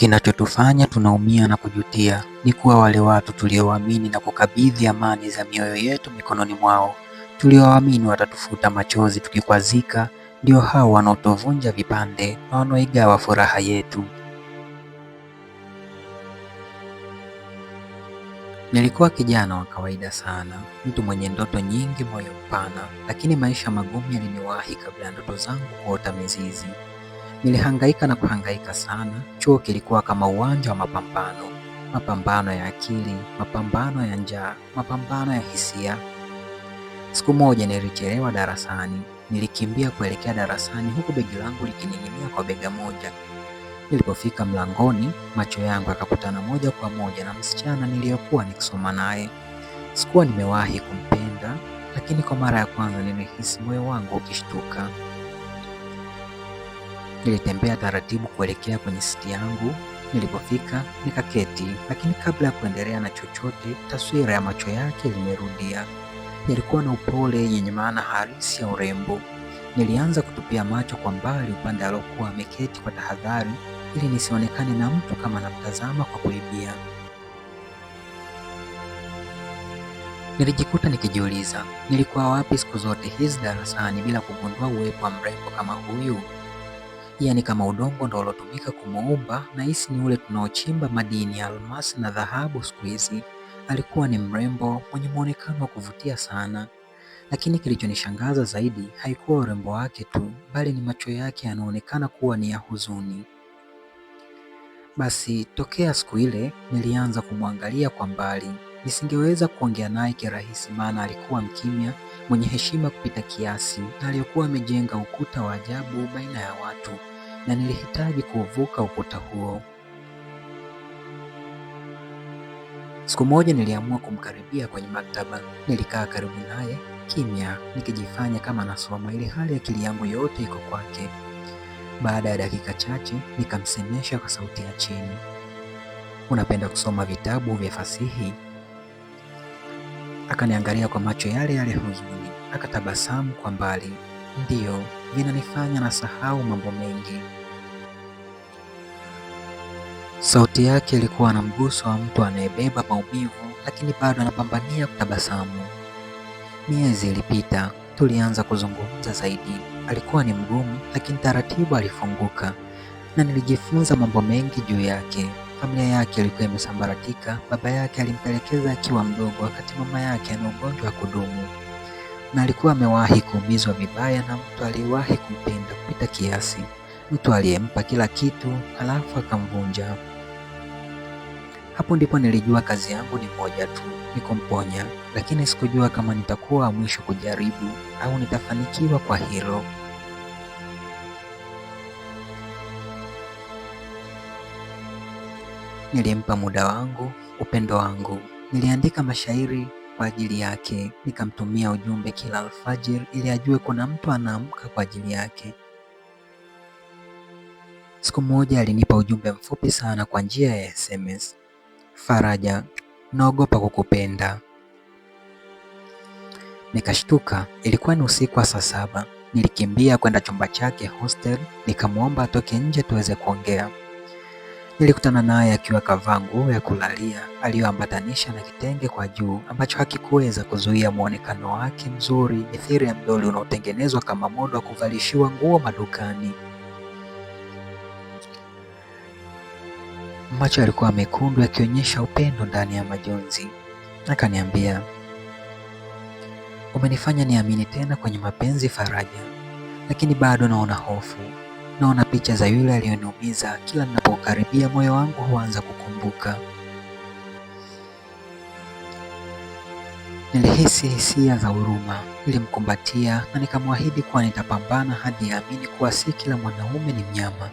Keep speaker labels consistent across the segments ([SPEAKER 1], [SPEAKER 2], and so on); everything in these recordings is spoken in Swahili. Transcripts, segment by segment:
[SPEAKER 1] Kinachotufanya tunaumia na kujutia ni kuwa wale watu tuliowaamini na kukabidhi amani za mioyo yetu mikononi mwao, tuliowaamini watatufuta machozi tukikwazika, ndio hao wanaotuvunja vipande na wanaoigawa furaha yetu. Nilikuwa kijana wa kawaida sana, mtu mwenye ndoto nyingi, moyo mpana, lakini maisha magumu yaliniwahi kabla ya ndoto zangu kuota mizizi. Nilihangaika na kuhangaika sana. Chuo kilikuwa kama uwanja wa mapambano, mapambano ya akili, mapambano ya njaa, mapambano ya hisia. Siku moja nilichelewa darasani. Nilikimbia kuelekea darasani huku begi langu likining'inia kwa bega moja. Nilipofika mlangoni, macho yangu yakakutana moja kwa moja na msichana niliyokuwa nikisoma naye. Sikuwa nimewahi kumpenda, lakini kwa mara ya kwanza nilihisi moyo wangu ukishtuka. Nilitembea taratibu kuelekea kwenye siti yangu. Nilipofika nikaketi, lakini kabla ya kuendelea na chochote, taswira ya macho yake ilimerudia. Yalikuwa na upole yenye maana halisi ya urembo. Nilianza kutupia macho kwa mbali upande aliokuwa ameketi kwa tahadhari, ili nisionekane na mtu kama namtazama kwa kuibia. Nilijikuta nikijiuliza, nilikuwa wapi siku zote hizi darasani bila kugundua uwepo wa mrembo kama huyu? Yaani kama udongo ndo uliotumika kumuumba, nahisi ni ule tunaochimba madini ya almasi na dhahabu siku hizi. Alikuwa ni mrembo mwenye muonekano wa kuvutia sana, lakini kilichonishangaza zaidi haikuwa urembo wake tu, bali ni macho yake yanaonekana kuwa ni ya huzuni. Basi tokea siku ile nilianza kumwangalia kwa mbali. Nisingeweza kuongea naye kirahisi, maana alikuwa mkimya, mwenye heshima kupita kiasi, na aliyekuwa amejenga ukuta wa ajabu baina ya watu, na nilihitaji kuuvuka ukuta huo. Siku moja niliamua kumkaribia kwenye maktaba. Nilikaa karibu naye kimya, nikijifanya kama nasoma, ili hali akili yangu yote iko kwake. Baada ya dakika chache nikamsemesha kwa sauti ya chini, unapenda kusoma vitabu vya fasihi? Akaniangalia kwa macho yale yale huzuni, akatabasamu kwa mbali. Ndiyo, vinanifanya nasahau mambo mengi. Sauti yake ilikuwa na mguso wa mtu anayebeba maumivu, lakini bado anapambania kutabasamu. Miezi ilipita, tulianza kuzungumza zaidi. Alikuwa ni mgumu, lakini taratibu alifunguka na nilijifunza mambo mengi juu yake. Familia yake ilikuwa imesambaratika. Baba yake alimpelekeza akiwa mdogo, wakati mama yake ana ugonjwa wa kudumu, na alikuwa amewahi kuumizwa vibaya na mtu aliyewahi kumpenda kupita kiasi, mtu aliyempa kila kitu halafu akamvunja. Hapo ndipo nilijua kazi yangu ni moja tu, ni kumponya, lakini sikujua kama nitakuwa mwisho kujaribu au nitafanikiwa kwa hilo. Nilimpa muda wangu, upendo wangu. Niliandika mashairi kwa ajili yake, nikamtumia ujumbe kila alfajiri ili ajue kuna mtu anaamka kwa ajili yake. Siku moja alinipa ujumbe mfupi sana kwa njia ya SMS. Faraja, naogopa kukupenda. Nikashtuka. Ilikuwa ni usiku wa saa 7. Nilikimbia kwenda chumba chake hostel, nikamwomba atoke nje tuweze kuongea. Nilikutana naye akiwa kavaa nguo ya kulalia aliyoambatanisha na kitenge kwa juu ambacho hakikuweza kuzuia muonekano wake mzuri, mithili ya mdoli unaotengenezwa kama modo wa kuvalishiwa nguo madukani. Macho yalikuwa mekundu yakionyesha upendo ndani ya majonzi. Akaniambia, umenifanya niamini tena kwenye mapenzi Faraja, lakini bado naona hofu. Naona picha za yule aliyoniumiza. Kila ninapokaribia moyo wangu huanza kukumbuka. Nilihisi hisia za huruma. Nilimkumbatia na nikamwahidi kuwa nitapambana hadi aamini kuwa si kila mwanaume ni mnyama.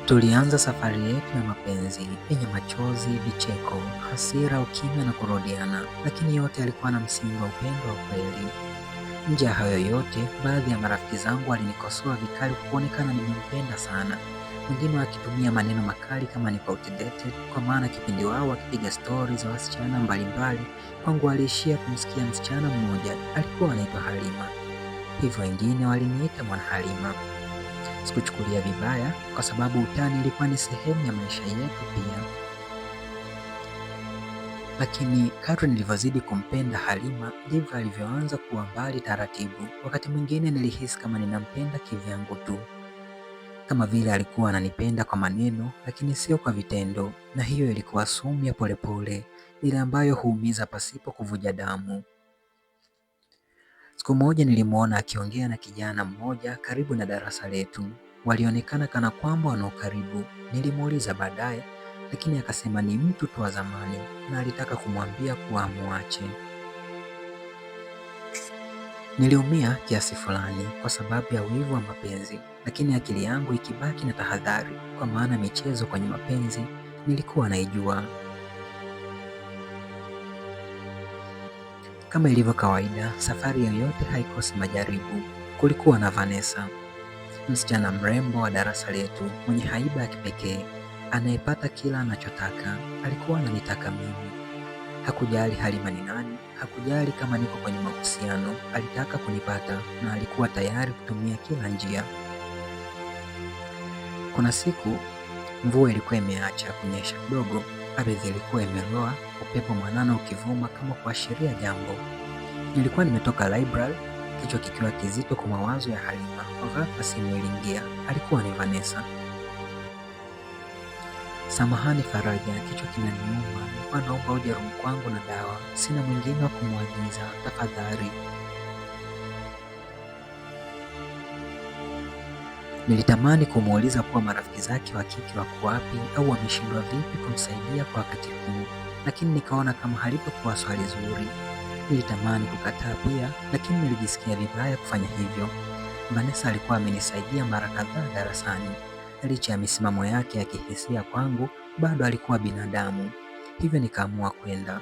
[SPEAKER 1] Tulianza safari yetu ya mapenzi yenye machozi, vicheko, hasira, ukimya na kurudiana, lakini yote yalikuwa na msingi wa upendo wa kweli. Nje ya hayo yote, baadhi ya marafiki zangu walinikosoa vikali kwa kuonekana nimempenda sana, wengine wakitumia maneno makali kama niko outdated, kwa maana kipindi wao wakipiga stori za wasichana mbalimbali, kwangu waliishia kumsikia msichana mmoja alikuwa anaitwa Halima, hivyo wengine waliniita mwana Halima. Sikuchukulia vibaya kwa sababu utani ilikuwa ni sehemu ya maisha yetu pia. Lakini kadri nilivyozidi kumpenda Halima ndivyo alivyoanza kuwa mbali taratibu. Wakati mwingine nilihisi kama ninampenda kivyangu tu, kama vile alikuwa ananipenda kwa maneno lakini sio kwa vitendo, na hiyo ilikuwa sumu ya polepole, ile ambayo huumiza pasipo kuvuja damu. Siku moja nilimwona akiongea na kijana mmoja karibu na darasa letu. Walionekana kana kwamba wana ukaribu. Nilimuuliza baadaye, lakini akasema ni mtu tu wa zamani na alitaka kumwambia kuwa amuache. Niliumia kiasi fulani kwa sababu ya wivu wa mapenzi, lakini akili yangu ikibaki na tahadhari, kwa maana michezo kwenye mapenzi nilikuwa naijua. Kama ilivyo kawaida, safari yoyote haikosi majaribu. Kulikuwa na Vanessa, msichana mrembo wa darasa letu mwenye haiba ya kipekee, anayepata kila anachotaka. Alikuwa ananitaka mimi. Hakujali Halima ni nani, hakujali kama niko kwenye mahusiano. Alitaka kunipata na alikuwa tayari kutumia kila njia. Kuna siku mvua ilikuwa imeacha kunyesha kidogo, ardhi ilikuwa imeloa, upepo mwanana ukivuma kama kuashiria jambo. Nilikuwa nimetoka library, kichwa kikiwa kizito kwa mawazo ya Halima. Ghafla simu iliingia, alikuwa ni Vanessa. Samahani Faraja, kichwa kinaniuma, nilikuwa naomba uje room kwangu na dawa, sina mwingine wa kumwagiza, tafadhali. Nilitamani kumuuliza kuwa marafiki zake wa kike wako wapi au wameshindwa vipi kumsaidia kwa wakati huu, lakini nikaona kama halitokuwa swali zuri. Nilitamani kukataa pia, lakini nilijisikia vibaya kufanya hivyo. Vanessa alikuwa amenisaidia mara kadhaa darasani. Licha ya misimamo yake ya kihisia kwangu, bado alikuwa binadamu, hivyo nikaamua kwenda.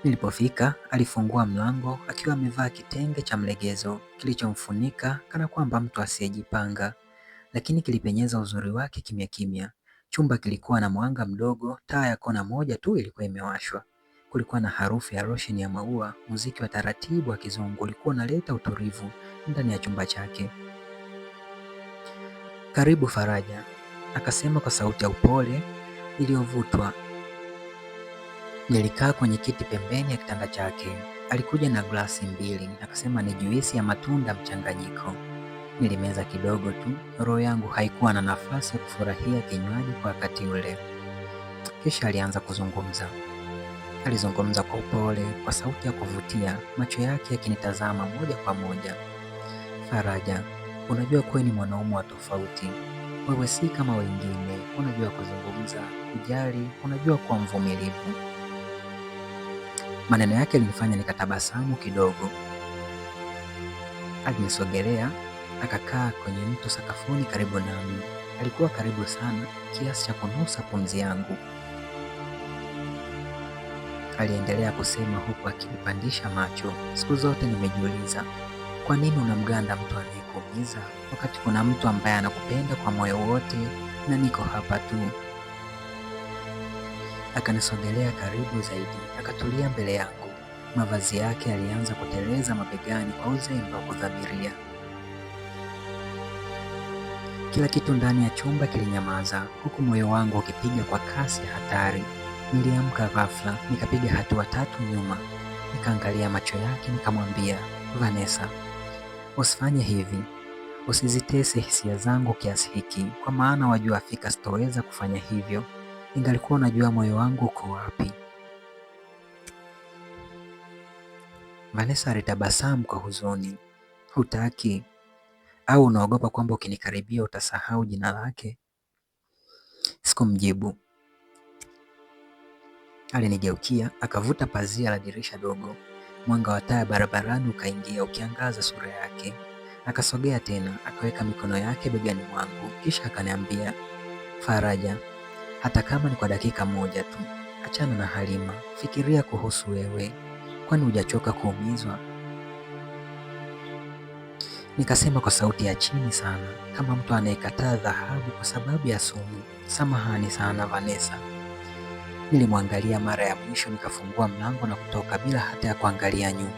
[SPEAKER 1] Nilipofika alifungua mlango akiwa amevaa kitenge cha mlegezo kilichomfunika kana kwamba mtu asiyejipanga, lakini kilipenyeza uzuri wake kimya kimya. Chumba kilikuwa na mwanga mdogo, taa ya kona moja tu ilikuwa imewashwa. Kulikuwa na harufu ya rosheni ya maua, muziki wa taratibu wa kizungu ulikuwa unaleta utulivu ndani ya chumba chake. Karibu Faraja, akasema kwa sauti ya upole iliyovutwa. Nilikaa kwenye kiti pembeni ya kitanda chake. Alikuja na glasi mbili, akasema ni juisi ya matunda mchanganyiko. Nilimeza kidogo tu, roho yangu haikuwa na nafasi ya kufurahia kinywaji kwa wakati ule. Kisha alianza kuzungumza. Alizungumza kwa upole, kwa sauti ya kuvutia, macho yake yakinitazama moja kwa moja. Faraja, unajua kuwa ni mwanaume wa tofauti. Wewe si kama wengine, unajua kuzungumza, kujali, unajua kuwa mvumilivu. Maneno yake yalinifanya nikatabasamu kidogo. Alinisogelea akakaa kwenye mto sakafuni karibu nami. Alikuwa karibu sana kiasi cha kunusa pumzi yangu. Aliendelea kusema huku akinipandisha macho. Siku zote nimejiuliza, kwa nini unamganda mtu anayekuumiza wakati kuna mtu ambaye anakupenda kwa moyo wote na niko hapa tu. Akanisogelea karibu zaidi, akatulia mbele yangu. Mavazi yake yalianza kuteleza mabegani kwa uzembe wa kudhamiria. Kila kitu ndani ya chumba kilinyamaza, huku moyo wangu ukipiga kwa kasi hatari. Niliamka ghafla, nikapiga hatua tatu nyuma, nikaangalia macho yake, nikamwambia, Vanessa, usifanye hivi, usizitese hisia zangu kiasi hiki, kwa maana wajua fika sitoweza kufanya hivyo. Ingalikuwa unajua moyo wangu uko wapi. Vanessa alitabasamu kwa huzuni. Hutaki au unaogopa kwamba ukinikaribia utasahau jina lake? Sikumjibu. Alinigeukia akavuta pazia la dirisha dogo. Mwanga wa taa barabarani ukaingia ukiangaza sura yake. Akasogea tena akaweka mikono yake begani mwangu, kisha akaniambia, Faraja, hata kama ni kwa dakika moja tu, achana na Halima, fikiria kuhusu wewe, kwani hujachoka kuumizwa? Nikasema kwa sauti ya chini sana, kama mtu anayekataa dhahabu kwa sababu ya sumu. Samahani sana Vanessa. Nilimwangalia mara ya mwisho, nikafungua mlango na kutoka bila hata ya kuangalia nyuma.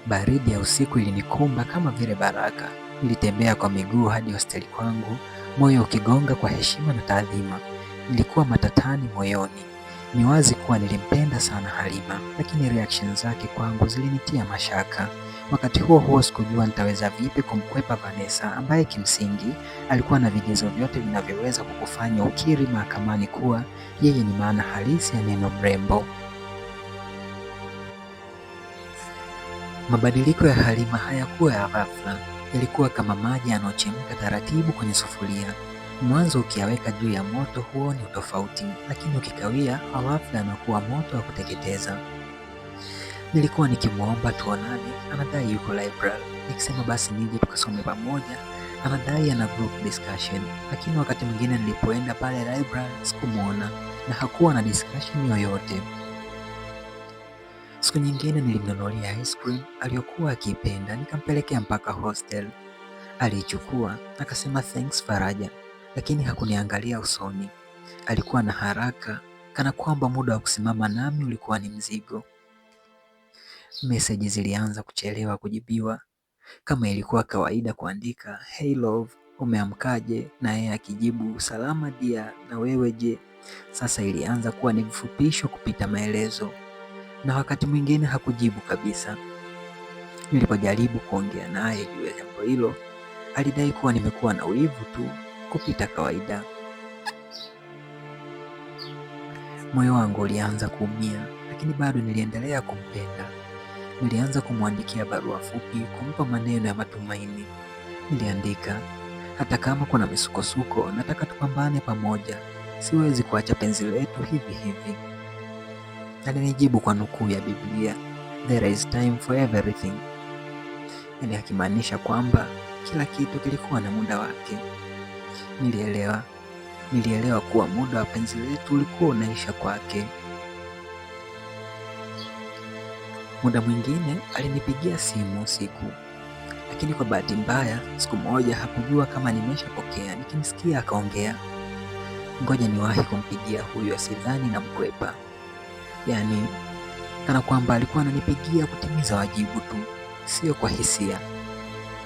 [SPEAKER 1] Baridi ya usiku ilinikumba kama vile baraka. Nilitembea kwa miguu hadi hosteli kwangu, moyo ukigonga kwa heshima na taadhima. Nilikuwa matatani moyoni. Ni wazi kuwa nilimpenda sana Halima, lakini reaction zake kwangu zilinitia mashaka. Wakati huo huo, sikujua nitaweza vipi kumkwepa Vanessa ambaye kimsingi alikuwa na vigezo vyote vinavyoweza kukufanya ukiri mahakamani kuwa yeye ni maana halisi ya neno mrembo. Mabadiliko ya Halima hayakuwa ya ghafla, yalikuwa kama maji yanayochemka taratibu kwenye sufuria. Mwanzo ukiyaweka juu ya moto huoni utofauti, lakini ukikawia, ghafla yanakuwa moto wa kuteketeza. Nilikuwa nikimwomba tuonane, anadai yuko library. Nikisema basi nije tukasome pamoja, anadai ana group discussion. Lakini wakati mwingine nilipoenda pale library sikumwona na hakuwa na discussion yoyote. Siku nyingine nilimnunulia ice cream aliyokuwa akiipenda, nikampelekea mpaka hostel. Aliichukua akasema thanks Faraja, lakini hakuniangalia usoni. Alikuwa na haraka kana kwamba muda wa kusimama nami ulikuwa ni mzigo. Meseji zilianza kuchelewa kujibiwa, kama ilikuwa kawaida kuandika hey love, umeamkaje? Na yeye akijibu salama dia, na wewe je? Sasa ilianza kuwa ni mfupisho kupita maelezo, na wakati mwingine hakujibu kabisa. Nilipojaribu kuongea naye juu ya jambo hilo, alidai kuwa nimekuwa na wivu tu kupita kawaida. Moyo wangu ulianza kuumia, lakini bado niliendelea kumpenda. Nilianza kumwandikia barua fupi, kumpa maneno ya matumaini. Niliandika, hata kama kuna misukosuko, nataka tupambane pamoja. Siwezi kuacha penzi letu hivi hivi. Alinijibu kwa nukuu ya Biblia, there is time for everything, yaani akimaanisha kwamba kila kitu kilikuwa na muda wake. Nilielewa, nilielewa kuwa muda wa penzi letu ulikuwa unaisha kwake. Muda mwingine alinipigia simu usiku, lakini kwa bahati mbaya siku moja hakujua kama nimeshapokea. Nikimsikia akaongea, ngoja niwahi kumpigia huyu asidhani na mkwepa. Yaani kana kwamba alikuwa ananipigia kutimiza wajibu tu, sio kwa hisia.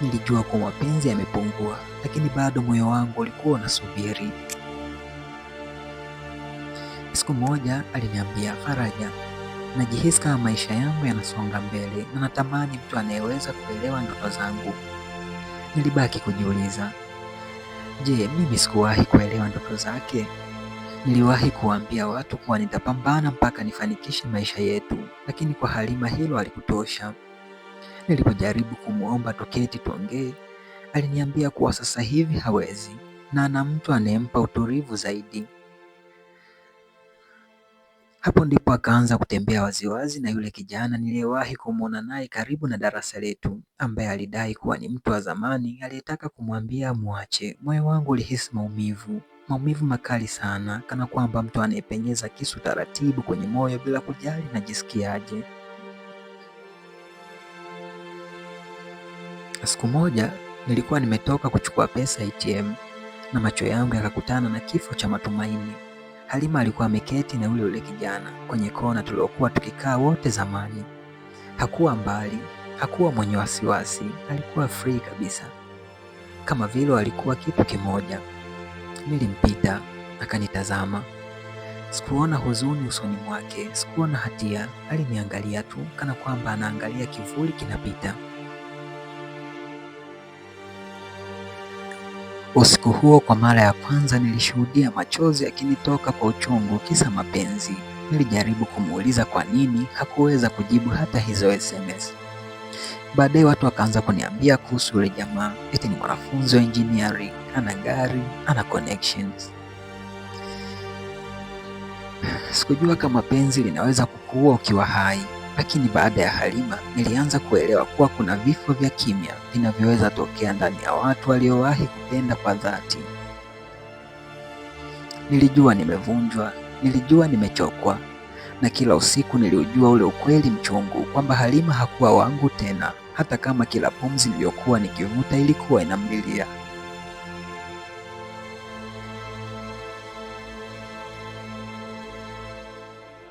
[SPEAKER 1] Nilijua kuwa mapenzi yamepungua, lakini bado moyo wangu ulikuwa unasubiri. Siku moja aliniambia, Faraja, najihisi kama maisha yangu yanasonga mbele na natamani mtu anayeweza kuelewa ndoto zangu. Nilibaki kujiuliza, je, mimi sikuwahi kuelewa ndoto zake? Niliwahi kuwaambia watu kuwa nitapambana mpaka nifanikishe maisha yetu, lakini kwa Halima hilo halikutosha. Nilipojaribu kumwomba tuketi tuongee, aliniambia kuwa sasa hivi hawezi na ana mtu anayempa utulivu zaidi. Hapo ndipo akaanza kutembea waziwazi na yule kijana niliyewahi kumwona naye karibu na darasa letu, ambaye alidai kuwa ni mtu wa zamani aliyetaka kumwambia muache. Moyo wangu ulihisi maumivu, maumivu makali sana, kana kwamba mtu anayepenyeza kisu taratibu kwenye moyo bila kujali najisikiaje. Siku moja nilikuwa nimetoka kuchukua pesa ATM na macho yangu yakakutana na kifo cha matumaini. Halima alikuwa ameketi na yule yule kijana kwenye kona tuliokuwa tukikaa wote zamani. Hakuwa mbali, hakuwa mwenye wasiwasi, alikuwa free kabisa, kama vile walikuwa kitu kimoja. Nilimpita akanitazama. Sikuona huzuni usoni mwake, sikuona hatia. Aliniangalia tu kana kwamba anaangalia kivuli kinapita. Usiku huo kwa mara ya kwanza nilishuhudia machozi yakinitoka kwa uchungu kisa mapenzi. Nilijaribu kumuuliza kwa nini, hakuweza kujibu hata hizo SMS. Baadaye watu wakaanza kuniambia kuhusu yule jamaa, eti ni mwanafunzi wa engineering, ana gari, ana connections. Sikujua kama penzi linaweza kukuua ukiwa hai, lakini baada ya Halima nilianza kuelewa kuwa kuna vifo vya kimya vinavyoweza tokea ndani ya watu waliowahi kupenda kwa dhati. Nilijua nimevunjwa, nilijua nimechokwa, na kila usiku niliujua ule ukweli mchungu kwamba Halima hakuwa wangu tena, hata kama kila pumzi niliyokuwa nikivuta ilikuwa inamlilia.